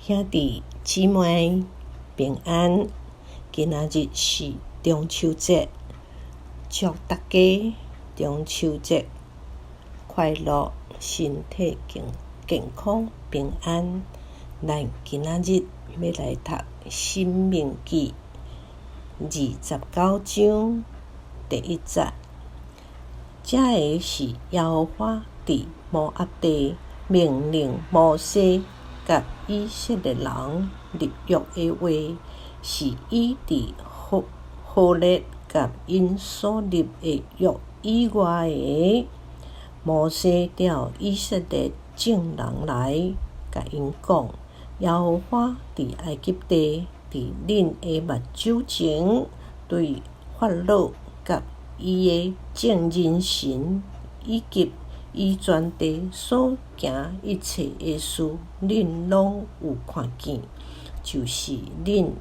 兄弟姊妹平安，今仔日是中秋節，祝大家中秋節快樂，身體健健康平安。咱今仔日欲來讀《申命記》29章第一節。這个是耶和華佇摩押地命令摩西佮以色列人立約的話，是伊佇何何烈佮𪜶所立的約以外的。摩西召以色列眾人來，共𪜶講：耶和華佇埃及地，佇恁的目睭前，對法老佮伊的眾人臣，以及伊全地所行一切的事，恁攏有看見，就是恁，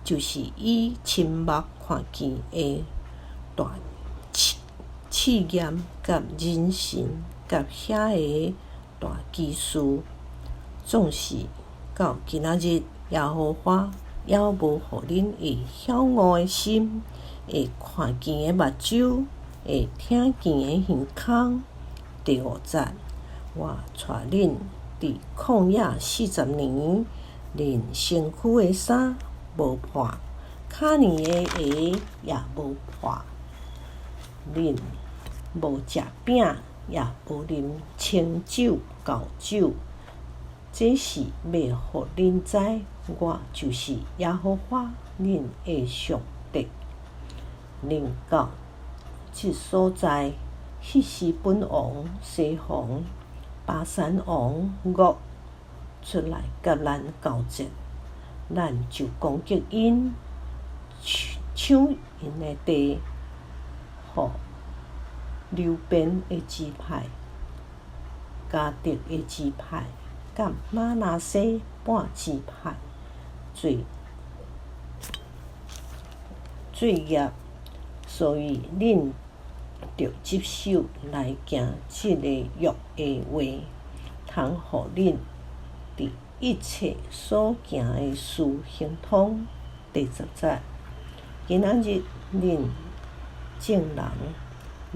就是以親目看見的大試試驗佮仁神佮遐个大奇事。總是到今仔日，耶和華猶無予恁會曉悟的心，會看見的目睭，會聽見的耳孔。第五節，我帶恁佇曠野四十年，恁身軀的衫無破，跤爾的鞋也無破，恁無食餅，也無啉清酒、厚酒。這是欲予恁知，我就是耶和華恁的上帝。恁到這所在，希實本王西宏、巴珊王噩出來佮咱交戰，咱就攻擊𪜶，搶𪜶的地，予流便的支派、迦得的支派、佮瑪拿西半支派做做業，所以恁著執守來行這个約的話，通予恁佇一切所行的事亨通。第十節，今仔日恁眾人、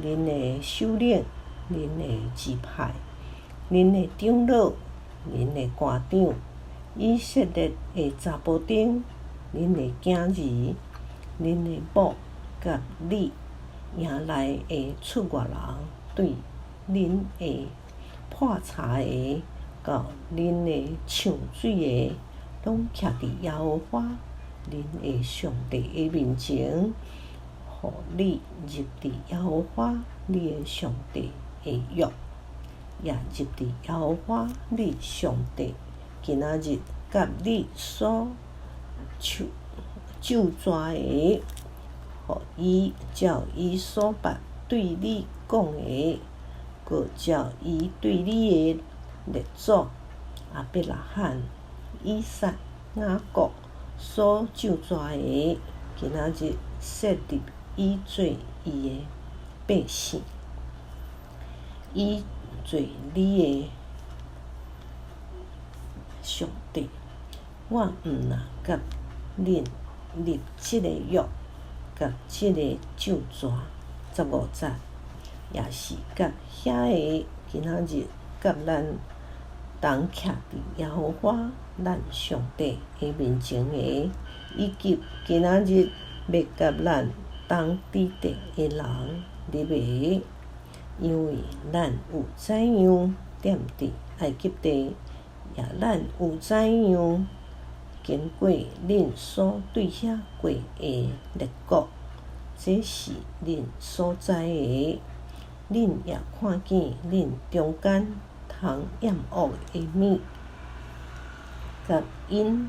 恁的首領、恁的支派、恁的長老、恁的官長、以色列的查埔丁、恁的囝兒、恁的某佮你營內的出外人，對恁的破柴的到恁的搶水的，攏徛佇耶和華恁的上帝的面前，予你入佇耶和華你的上帝的約，也入佇耶和華你上帝今仔日佮你所咒咒詛的，予伊照伊所捌對你講的，閣照伊對你的列祖亞伯拉罕、以撒、雅各所咒詛的，今仔日設立伊做伊的百姓，伊做你的上帝。我毋若佮恁立這个約，佮這个咒詛。15節，也是佮遐个今仔日佮咱同徛佇耶和華咱上帝的面前的，以及今仔日欲佮咱同佇地的人立的，因為咱有怎樣踮佇埃及地，也咱有怎樣經過恁所對遐過的列國，這是恁所知的。恁也看見恁中間通厭惡的物，佮𪜶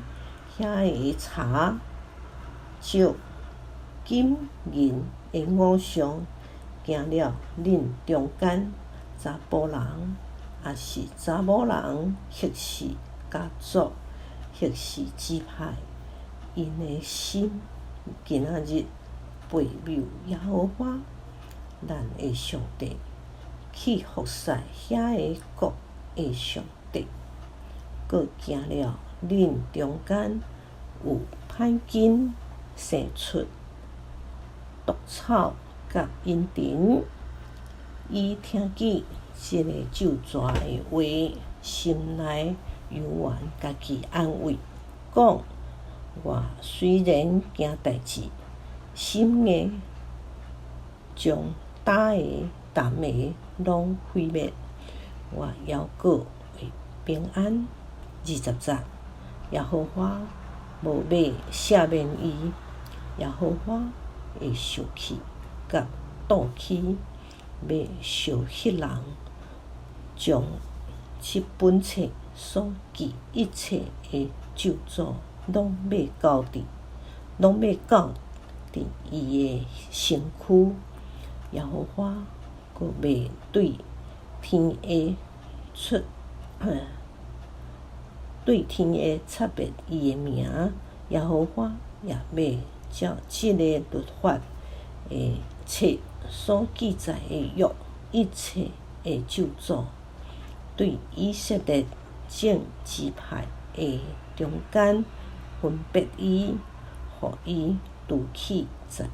遐个柴、石、金、銀的偶像，驚了恁中間查埔人，抑是查某人，或是家族，或是支派，𪜶的心今仔日背謬耶和華咱的上帝，去服侍遐个國的上帝，閣驚了恁中間有歹根生出毒草佮茵蔯。伊聽見這个咒詛的話，心內猶原家己安慰，講：我雖然行代誌，心硬將焦的、澹的攏毀滅，我猶閣會平安。20節，耶和華無欲赦免伊，耶和華會生氣佮妒氣，欲燒彼人，將這本冊所記一切的咒詛攏欲交佇，攏欲降佇伊的身軀。耶和華閣欲對天下出，對天下擦滅伊的名。耶和華也欲照這个律法的冊所記載的約一切的咒詛，對以色列眾支派的中間分別伊，予伊除去災，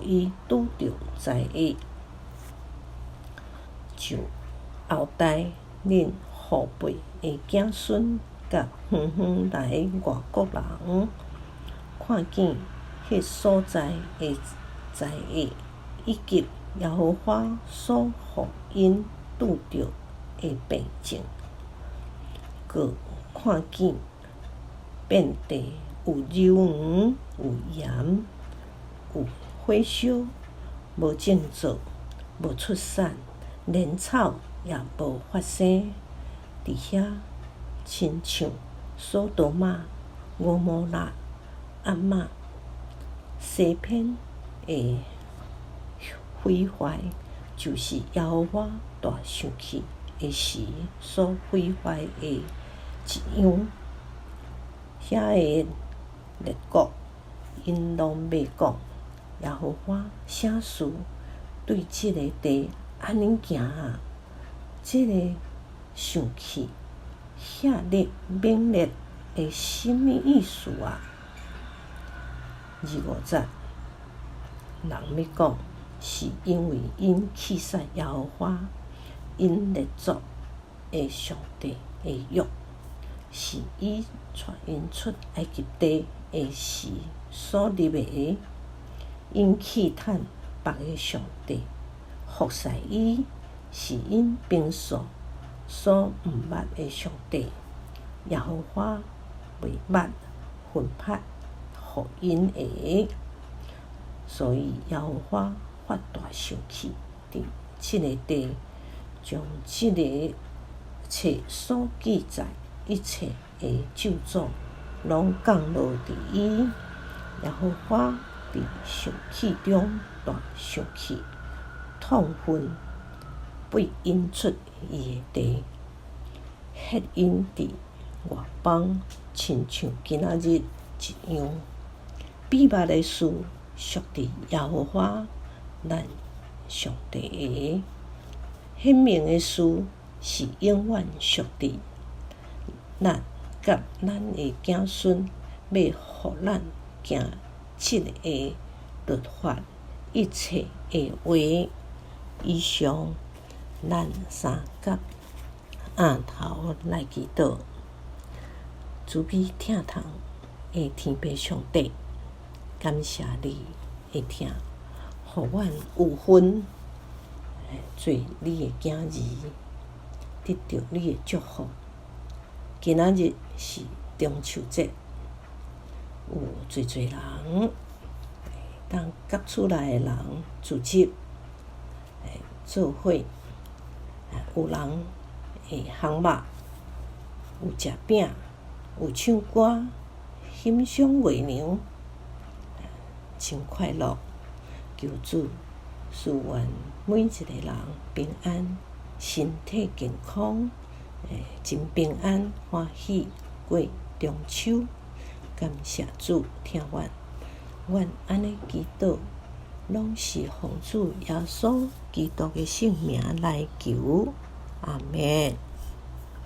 予伊拄著災厄。就後代恁後輩的子孫佮遠遠來外國人，看見彼所在的災厄，以及耶和華所予𪜶拄著的病症，閣看見遍地有硫磺、有鹽、有火燒，無種作，無出產，連草也無發生。佇遐親像所多瑪、蛾摩拉、押瑪、西偏的毀壞，就是耶和華大生氣的時所毀壞的一樣。遐个列國，𪜶攏欲講：耶和華啥事對這个地按呢行啊？這个生氣遐爾猛烈的啥物意思啊？25節，人欲講，是因為𪜶棄殺耶和華，𪜶列祖的上帝的約，是伊帶𪜶出埃及地的時所立的。𪜶試探別个上帝，服侍伊，是𪜶平素所毋捌的上帝。耶和華袂捌分派予𪜶的，所以耶和華發大生氣，佇這个地，將這个冊所記載一切的咒詛，攏降落佇伊。耶和華佇生氣中大生氣，痛恨背𪜶出伊的地，彼𪜶佇外邦，親像今仔日一樣。秘密的事屬佇耶和華咱上帝的，顯明的事是永遠屬佇咱佮咱的子孫，欲予咱行這个律法一切的話。以上，咱三佮奀頭來祈禱，慈悲疼痛的天父上帝，感謝你的疼，予阮有份做你的囝兒，得著你的祝福。今仔日是中秋節，有濟濟人，當佮厝內的人組織做伙，有人會烘肉，有食餅，有唱歌，欣賞月娘，真快樂。求主賜願每一個人平安，身體健康，真平安歡喜過中秋。感謝主聽阮，阮按呢祈禱，攏是奉主耶穌基督的聖名來求，阿們。